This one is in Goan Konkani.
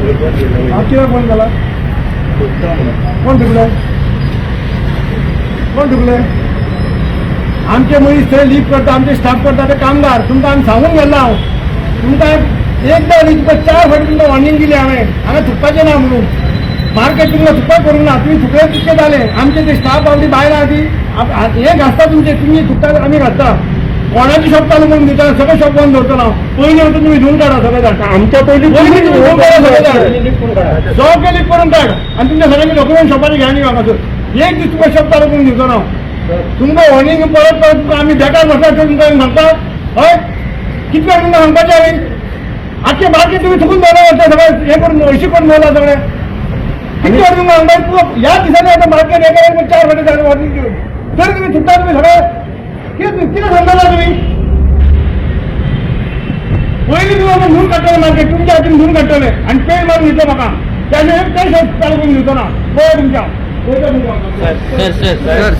हांव कित्याक बंद केला? कोण थुकले? कोण थुकले? आमचे मनीस थंय लीप करता, आमचे स्टाफ करता, ते कामदार. तुमकां आमी सांगून गेल्लो हांव तुमकां एकदां न्ही, तुमकां चार फावटी तुमकां वॉर्निंग दिली हांवें, हांगा थुकपाचें ना म्हणून. मार्केट तुमकां थुकपाक करूंक ना. तुमी थुकले तितके जाले. आमचे ते स्टाफ बावली बायलां ती हे घासता तुमचे. तुमी थुकता, आमी घासता. कोणाची शॉप चालू करून दिता? सगळे शॉप बंद दवरतलो हांव. पयलीं वचून तुमी धुवून काडा सगळे जाण. आमच्या पयलीं पयलीं तुमी धुवून काडा सगळे जाण. सगळे लीक करून काड आनी तुमच्या सगळ्यांचे डॉक्युमेंट शॉपाचे घ्या न्ही हांगासर. एक दीस तुमकां शॉप चालू करून दिवचो ना हांव. तुमकां वॉर्निंग परत परत तुमकां आमी बेकार बसला तुमकां आमी सांगता. हय, कितले तुमकां सांगपाचें हांवें? आख्खे मार्केट तुमी थुकून दवरला वता सगळें, हें करून हळशी करून दवरला सगळें. कितले फावटी तुमकां सांगपाचें? तुका ह्या दिसांनी आतां मार्केट हें केलें, चार फावटी जालें वॉर्निंग दिवन, तरी तुमी थुकता तुमी सगळे. कितें कितें समजता तुमी? पयलीं तुमी आतां धुवून काडटले मार्केट, तुमच्या हातीन धुवून काडटले आनी पेंट मारून दितलो म्हाका. त्या एक शॉप चालू करून दिवचो ना. पळय तुमच्या, पळयता तुमकां. Sir, sir, sir.